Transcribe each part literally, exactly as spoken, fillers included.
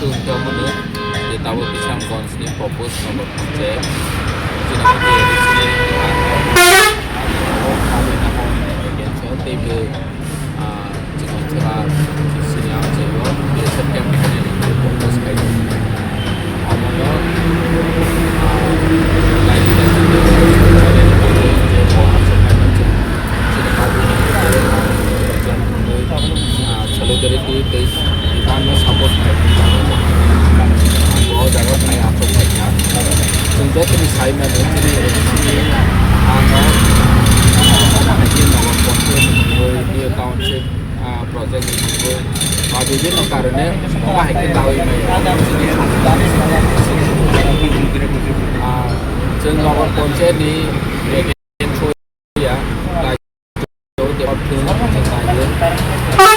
Wngkha omono je tabuk Bisramganj ni Popus Nagar Panchayat, chini A D C ni teibo, ah, chini chwra chini amchaio B S F camp khainani propose khaio. Omono, ah, chini Solidarity tei Bipanno support khainani bagwi bo jaga phai achuk khaikha. Chwng jotoni sai mano chini A D C ano, ah, Nagar Panchayat ni mungwi, New Township, ah, project ni mungwi, ba bibhinno karone omo hai khe nawi maya. Ah, chwng Nagar Panchayat ni ya,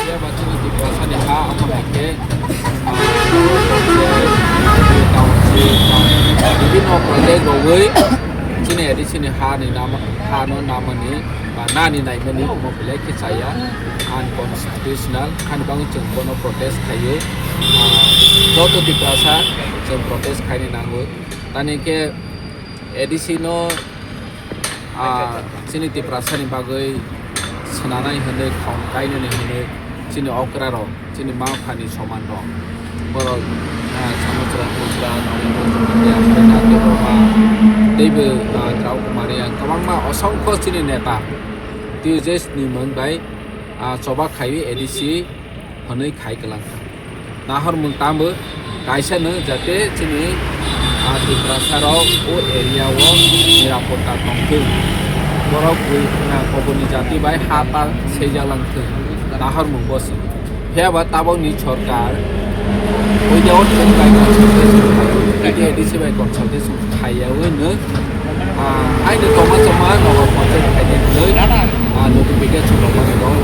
Phiya ba chini Tiprasani ha omo hai khe, ah, bibhinno project rogwi chini A D C ni ha ni nama, ha no namani ba nani naimani omo belai khe chaya, unconstitutional, hani bagwi chwng bono protest khaio. Ah, joto Tiprasa chwng protest khaini nango. Tani khe A D C no, ah, chini Tiprasani bagwi swnanai hwnwi, khong kainani hwnwi chini okrarok, chini ma phani somanrok, borok, ah, Samuchara Tripura, Narendra Modi, Abhinav Debbarma, teibo, ah, Drau Kumar Reang, kwbangma osongkho chini neta Tejas ni mung bai, ah, choba khaiwi A D C hwnwi khai kwlangkha. Nahormung tamo kaisa no jate chini, ah, Tiprasa rok o area o nirapotta tongthwng. Borok bui, ah, koboni jati bai ha ta seijaklangthwng. Nahormung bo se. Phiya ba tabokni sorkar without bai consultation, A D C bai consultation khaiyawi no, ah, aini tongma chama nogo contact khainai hwnwi, ah, notification rok mani rok,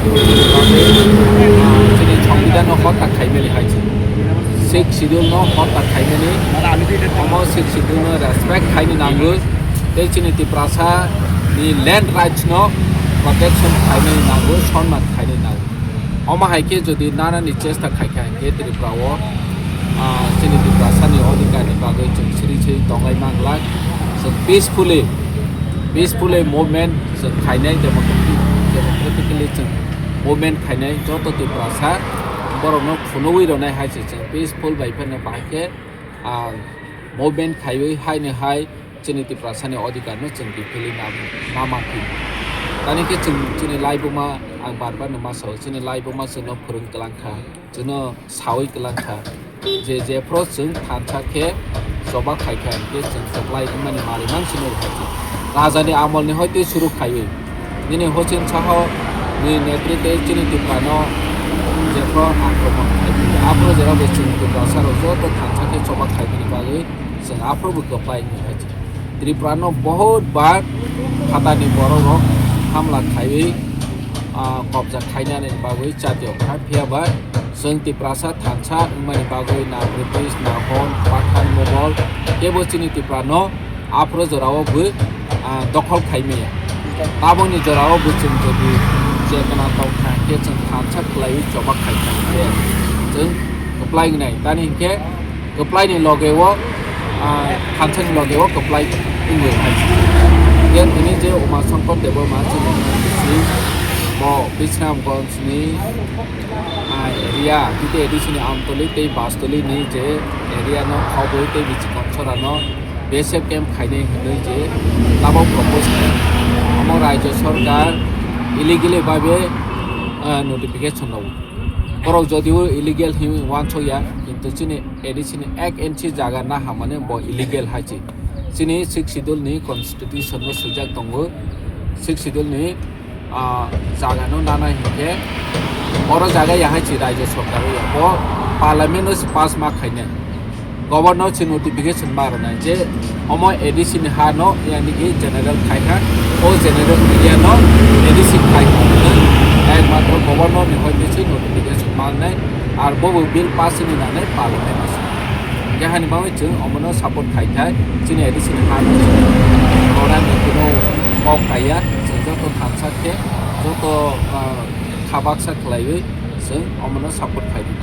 ah, chini Songbidan no hotta khaimani hai se. Sixth Schedule no hotta khaimani, omo Sixth Schedule no respect khaini nango, tei chini Tiprasa ni land rights no protection khainai nango, sonman khainai nango. Omo hai khe jodi nanani chesta khai kha hwnkhe Tripura o, ah, chini Tiprasa ni odhikar ni bagwi chwng siri siri tonglai manglak. Chwng peacefully, peacefully movement chwng khainai, democratic, democratically chwng movement khainai joto Tiprasa borokno phunugwi rwnai hai se chwng peaceful bai phano bahai khe, ah, movement khaiwi haino hai chini Tiprasa ni odhikar no chwng biphilwi na, na mankhi. Tani khe chwng chini laibuma, ang bar bar no ma sao, chini laibuma chwngno phwrwng kwlang kha, chwngno sawi kwlang kha, je jephru chwng thansa khe choba khai kha, hwnkhe chwng kwplai wngmani manwi mang sino rwkha chwng. Raja ni amol ni hoi tei suru khaiwi, nini Hossein Saho ni netritwe chini Tiprano jephru akromon khai, aphuru jora bo chwng Tiprasa rok joto thansa khe choba khaimani bagwi chwng aphuru bo kwplai wngwi kha. Tripura no bahut bar phatani borok rok hamla khaiwi, ah, kobja khainani bagwi chati ongkha, phiya ba chwng Tiprasa thansa wngmani bagwi na British, na Hon, Pathan, Mughal, teibo chini Tripura no aphuru jorao bo, ah, dokhol khai maya. Tabokni jorao bo chwng jodi chekna tong kha, khe chwng thansa khwlaiwi choba khai kha, khe chwng kwplai wngnai. Tani hinkhe kwplai ni loge o, ah, thansa ni loge o kwplai wngwi hai. Khe tini je Uma Shankar Debbarma chini bo Bisramganj ni, ah, area, tei A D C ni Amtoli tei Bastoli ni je area no khobwi tei Bichikam Sora no B S F camp khainai hwnwi je tabok propose khainai. Omo Rajya Sarkar illegally babe, ah, notification rw. Borok jodio illegal hinwi uansuk ya, kintu chini A D C ni ek inch jaga na hamani bo illegal hai se. Chini Sixth Schedule ni constitution no swijak tongo. Sixth Schedule ni, ah, jaga no nanai hinkhe oro jaga ya hai se Rajya Sarkar ya. Bo parliament no se pass ma khainai. Governor se notification ma rwnai je omo A D C ni ha no yani ki general khai kha, o general area no A D C khai kha. Ekmatro governor ni hoi se notification ma rwnai, ar bo bo bill pass ni nanai parliament ni. Kehani bagwi chwng omono support khai kha, chini A D C ni ha no rwna ni kuno kok kaiya, chwng joto thansa khe, joto, ah, kha baksa khlaiwi chwng omono support khai di.